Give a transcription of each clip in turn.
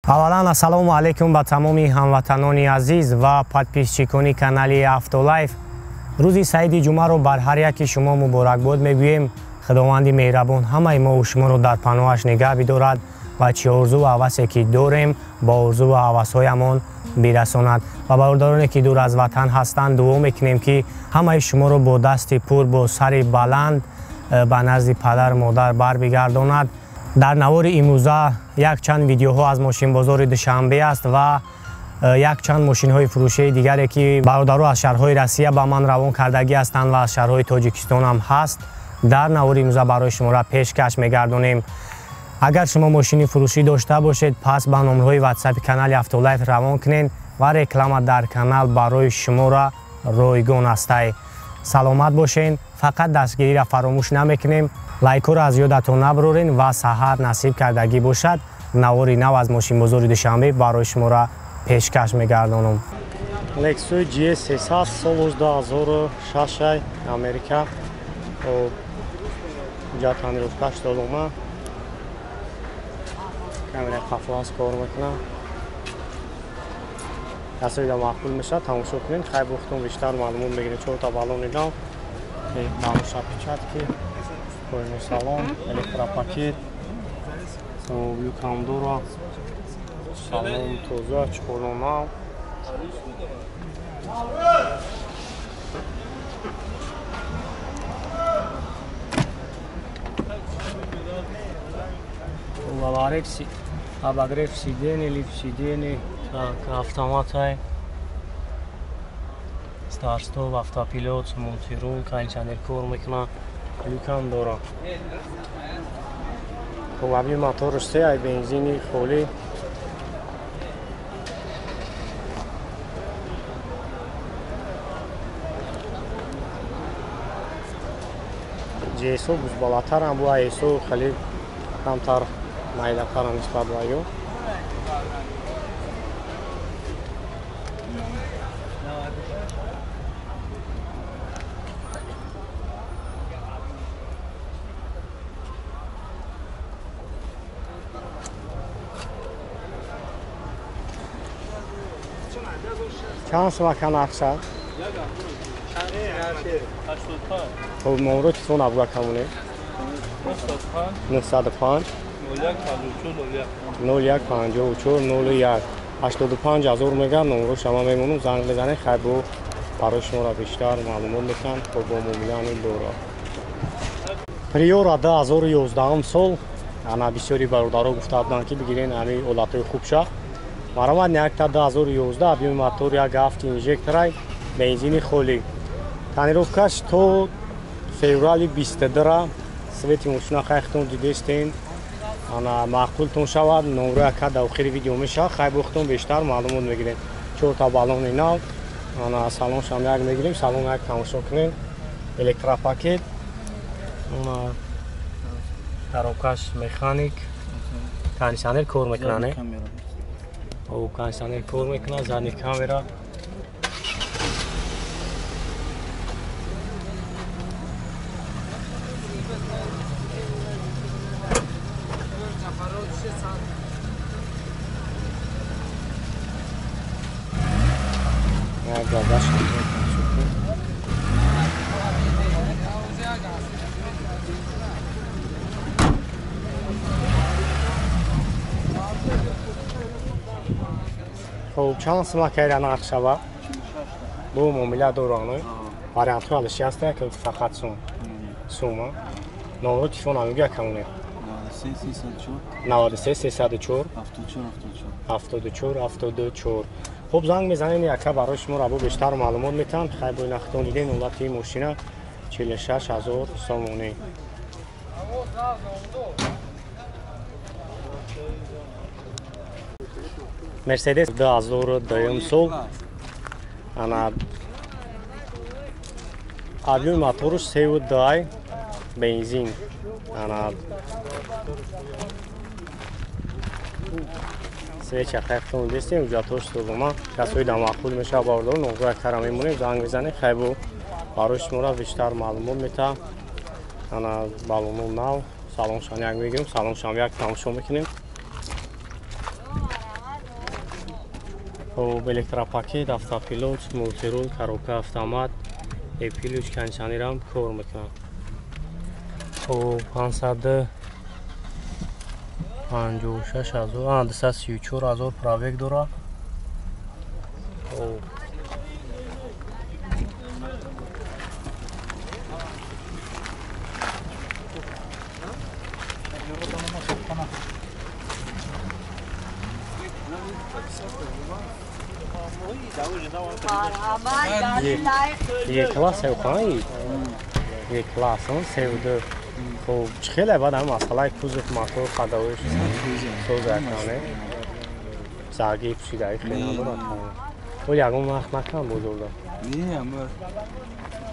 Аввалан ассалому алайкум ба тамоми ҳамватанони азиз ва подписчикони канали Автолайф. Рӯзи саиди ҷумъаро бар ҳар яки шумо муборакбод мегӯем. Худованди меҳрабон ҳамаи мову шуморо дар паноҳаш нигаҳ бидорад ва чӣ орзу ва ҳавасе ки дорем ба орзу ва ҳавасҳоямон бирасонад. Ва бародароне ки дур аз ватан ҳастанд дуо мекунем ки ҳамаи шуморо бо дасти пур, бо сари баланд ба назди падару модар барбигардонад. Дар навори имрӯза якчанд видеоҳо аз мошинбозори Душанбе аст ва якчанд мошинҳои фурӯшии дигаре ки бародаро аз шаҳрҳои Россия ба ман равон кардагӣ ҳастанд ва аз шаҳрҳои Тоҷикистон ҳам ҳаст. Дар навори имрӯза барои шуморо пешкаш мегардонем. Агар шумо мошини фурӯшӣ дошта бошед, пас ба номерҳои ватсапи канали Автолайф равон кунед ва реклама дар канал барои шуморо ройгон ҳастай. Саломат бошед, фақат дастгириро фаромӯш намекунем, лайкҳоро аз ёдатон набарорен ва саҳар насиб кардагӣ бошад, навори нав аз мошинбозори Душанбе барои шуморо пешкаш мегардонам. Lexus GS 300 соли 2006 Америка. Ҷа тонировкаш долума. Камера қафоас кор мекунам. Касоида маъқул мешавад, тамошо кунед. Хай бухтон бештар маълумот мегиред. Чорта баллони нав, баллоншапечатки, поёни салон, электропакет, люкам дора, салон тоза, чуқурон нав. Обогрев сидений, лифт сидений, так, автоматай, старт-стоп, автопилот, мультирул, кондиционер кор мекунад, люкам дора. Хоб, аби моторш се, ай бензини холӣ. GSO бузбалатарам бу, ISO хеле камтар майдатарам нисбат ба ё. Чанд сумака нақша? Хоб, номро телефон абга камоне? 905 01 54 01 85 ҳазор меган. Номро шама мемонам, занг мезанед, хай бо барои шуморо бештар маълумот мекунам. Хоб, бо муомилаани дора. Приора 2011 сол. Ана бисёри бародаро гуфта буданд ки бигирен ҳамин ҳолатҳои хуб ша. Маромад якта 2011 объёми мотор як ҳафт инжекторай, бензини холӣ. Тонировкаш то феврали 22-ра. Свети мошина хайхтон дидестен. Ана маъқултон шавад, номро яка дар охири видео мешавад, хай бохтон бештар маълумот мегирем. Чорта баллони нав, ана салоншам як мегирем, салон як тамошо кунем. Электропакет, ана коробкаш механик, кондиционер кор мекунад, не? О, кондиционер кор мекунад, задний камера. Хоб, чанд сумакайра нарх шава? Бо муомила доранд. Вариантҳо алиши ҳаста ки фақат сум. Сума. Номро телефон ҳамига камоне? 93 304 74 74. Хоб, занг мезанед, яка барои шумо рабо бештар маълумот метаҳанд. Хай бо нахтон диден ҳолати мошина 46 ҳазор сомонӣ. Мерседес 2002 сол. Ана объёми моторш 3.2 бензин. Ана свеча хайхтон дестем, ҳуҷҷатҳош созума. Касои да маъқул мешавад бародаро, номро якара мемонем, занг мезанед, хай бо барои шуморо бештар маълумот метаҳам. Ана баллоно нав, салоншам як мегирем, салоншам як тамошо мекунем. Хоб, электропакет, автопилот, мультирул, коробка автомат, эпилюч, кондиционерам кор мекунад. Хоб, 556 ҳазор, 234 ҳазор пробег дорад. Хоб, Е-класс ҳай? Е-класс, севду. Хоб, чӣ хеле баъд ҳам масъалаи кузов, мотор, ходовиш созакане. Заги пӯшидаи хеле надорад. Ол ягон вақт накан бозорда. Не, ама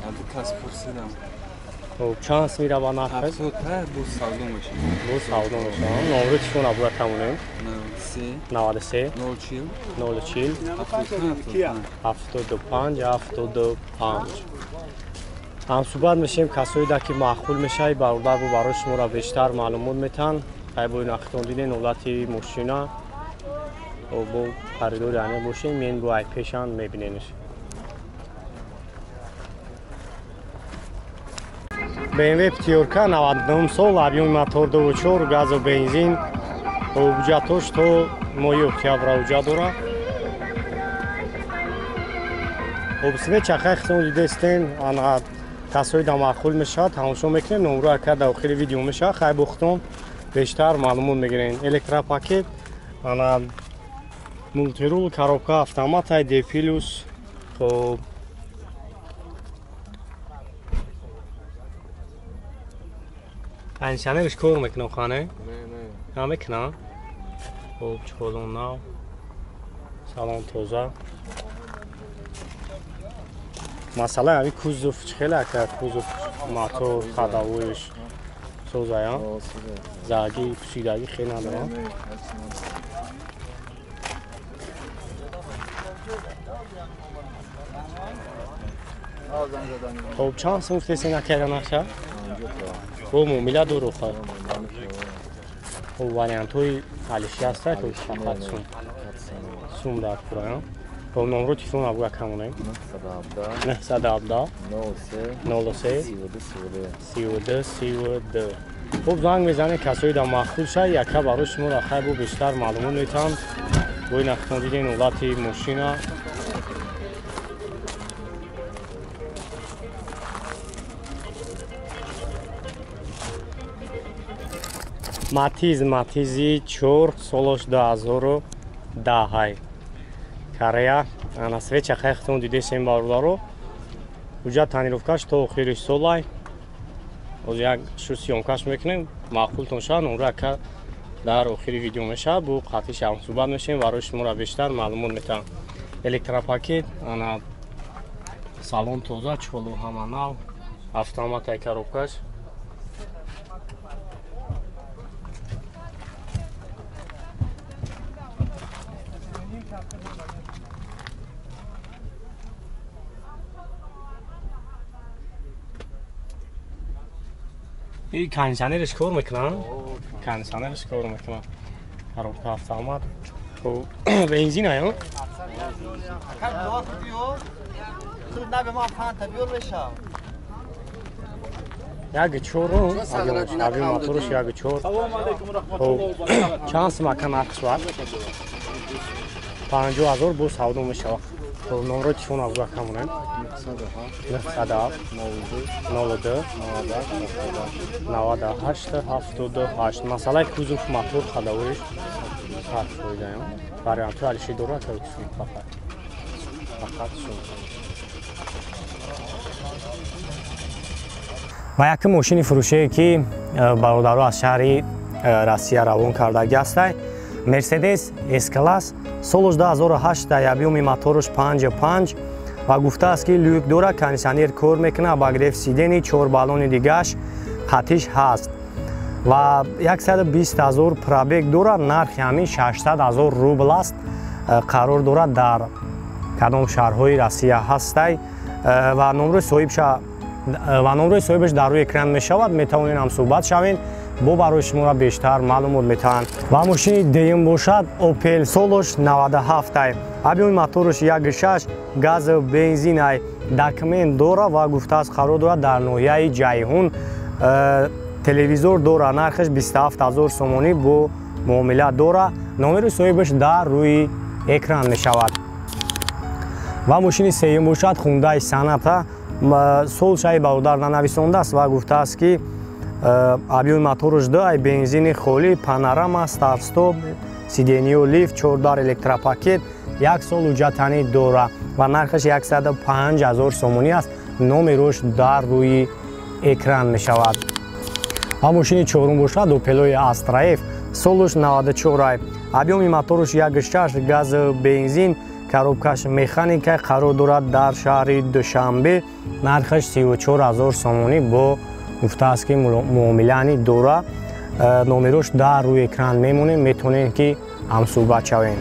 аду кас пурсидам. Хоб, чанд мира ба нарх? 75 бо савдо мешавад. Бо савдо мешавад. Номери телефона бояд тамонем. 93 04 04 75 75. Ҳамсӯҳбат мешем касоеда ки маъқул мешавад, бародар бо барои шуморо бештар маълумот метаҳанд. Ай бо нақлтон диден ҳолати мошина. Бо харидори ане бошем, мен бо ай пешан мебиненш. BMW Пятёрка 99 сол, объёми мотор 2.4, газу бензин. Ҳуҷҷатош то моҳи октябр ҳуҷҷат дорад. Хоб, свеча хай хитон дидестен, ана касои да маъқул мешавад, тамошо мекунем, номро ака дар охири видео мешавад, хай бо хитон бештар маълумот мегирем. Электропакет, ана мультирул, коробка автомат, D+, хоб, кондиционерш кор мекунам хане? Не, намекунам. Хоб, чолон нав, салон тоза. Масъалаи ҳамин кузов чӣ хеле ака? Кузов, мотор, ходовоиш созая? Заги, пӯшидагӣ хеле надорам. Хоб, чанд сум гуфтесен акайра нақша? Бо муомила дору хай. Хоб, вариантҳои алиши ҳаста ки фақат сум. Сум дар кураям. Хоб, номро телефон абгӯя камонем. 917 03 32 32. Хоб, занг мезанем касои да маъқул шавад, яка барои шуморо хай бо бештар маълумот метаҳанд. Бо ин нақлтон диден ҳолати мошина. Матиз, Матизи 4, солош 2010. Корея, ана свеча хай хитон дидесем бародаро. Ҳуҷҷат тонировкаш то охири солай. Оз як шу съёмкаш мекунем, маъқултон шавад, номро ака дар охири видео мешавад, бо қатъи ҳамсӯҳбат мешавем, барои шуморо бештар маълумот метаҳам. Электропакет, ана салон тоза, чолу ҳама нав, автоматай коробкаш. И кондиционерш кор мекунад? Кондиционерш кор мекунад. Коробка автомат. Хоб, бензин ая? Як чор, объём моторш як чор. Чанд сум ака нархш бар? 50 ҳазор бо савдо мешавад. Хоб, номро телефон абгӯя камонем. 907 02 98 78. Масъалаи кузов, мотор, ходовоиш 100 фоидаям. Вариантҳои алиши дорад ка сум фақат. Фақат сум. Ва якум мошини фурӯшие ки бародаро аз шаҳри Россия равон кардагӣ ҳастай, Мерседес S-класс, солош 2008, объёми моторш 5.5 ва гуфтааст ки люк дорад, кондиционер кор мекунад, обогрев сидени, 4 баллони дигаш қатиш ҳаст ва 120 ҳазор пробег дорад. Нархи ҳамин 600 ҳазор рубл аст. Қарор дорад дар кадом шаҳрҳои Россия ҳастай ва номрои соҳибаш дар рӯи экран мешавад. Метавонед ҳамсӯҳбат шавед. Бо барои шуморо бештар маълумот метаҳанд. Ва мошини дуюм бошад Opel, солош 97 ай, объёми мотораш 1.6, газ, бензин ай, документ дора ва гуфтааст, қарор дорад дар ноҳияи Ҷайҳун, телевизор дора, нархаш 27 000 сомонӣ, бо муомила дора, номери соҳибаш дар рӯи экран мешавад. Ва мошини сеюм бошад Хундай Саната, солшаи бародар нанависондааст ва гуфтааст, ки объёми мотораш 2 ай, бензини холӣ, панорама, старт-стоп, сиденье лифт, чордар, электропакет, як сол ҳуҷҷатанӣ дора ва нархаш 105 000 сомонӣ аст, номерош дар рӯи экран мешавад. Ва мошини чорум бошад Опелои Астра Ф, солуш 94 ай, объёми мотораш 1.6, газ, бензин, коробкаш механика, қарор дорад дар шаҳри Душанбе, нархаш 34 000 сомонӣ, бо гуфтааст, ки муомилаани дора, номерош дар рӯи экран мемонем, метавонем, ки ҳамсӯҳбат шавем.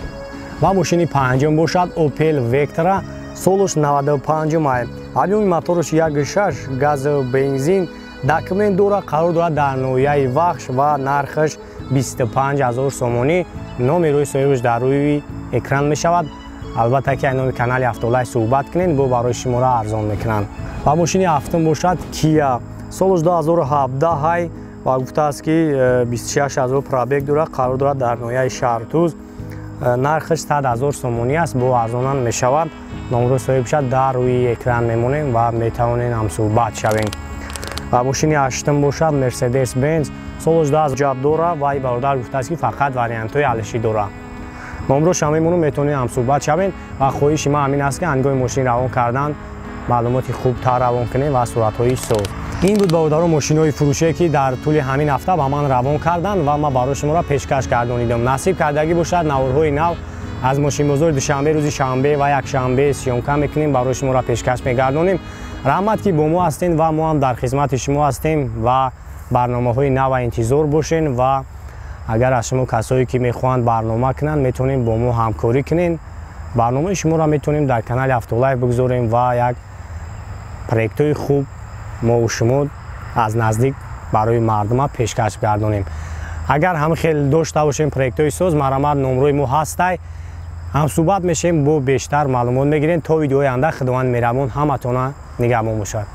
Ва мошини панҷум бошад Opel Vectra, солуш 95 ай, объёми мотораш 1.6, газ, бензин, документ дора, қарор дорад дар ноҳияи Вахш ва нархаш 25 000 сомонӣ, номерои соҳибаш дар рӯи экран мешавад. Албатта, ки ай номи канали Автолайф суҳбат кунед, бо барои шуморо арзон мекунанд. Ва мошини ҳафтум бошад Кия, солуш 2017 ай ва гуфтааст, ки 26 000 пробег дорад, қарор дорад дар ноҳияи Шаҳртуз, нархаш 100 000 сомонӣ аст, бо арзонан мешавад, номро соҳиб дар рӯи экран мемонем ва метавонед ҳамсӯҳбат шавем. Ва мошини ҳаштум бошад Мерседес Бенз, солуш 2000 дора ва и бародар гуфтааст, ки фақат вариантҳои алишӣ дора, номроша мемонем, метавонед ҳамсӯҳбат шавем. Ва хоҳиши ман ҳамин аст, ки ҳангоми мошин равон кардан маълумоти хубтар равон кунем ва суратҳои соз. Ин буд, бародаро, мошинҳои фурӯшие, ки дар тӯли ҳамин ҳафта ба ман равон карданд ва ман барои шуморо пешкаш гардонидам. Насиб кардагӣ бошад, наворҳои нав аз мошинбозори Душанбе рӯзи шанбе ва якшанбе съёмка мекунем, барои шуморо пешкаш мегардонем. Раҳмат, ки бо мо ҳастем ва мо ҳам дар хизмати шумо ҳастем ва барномаҳои нава интизор бошен. Ва агар аз шумо касое, ки мехоҳанд барнома кунанд, метавонем бо мо ҳамкорӣ кунем, барномаи шуморо метавонем дар канали Автолайф бигузорем ва як проектҳои хуб мову шумо аз наздик барои мардума пешкаш гардонем. Агар ҳам хел дошта бошем проектҳои соз, марҳамат, номрои мо ҳастай, ҳамсӯҳбат мешем, бо бештар маълумот мегирем. То видеои оянда, Худованд меҳрабон ҳаматона нигаҳбон бошад.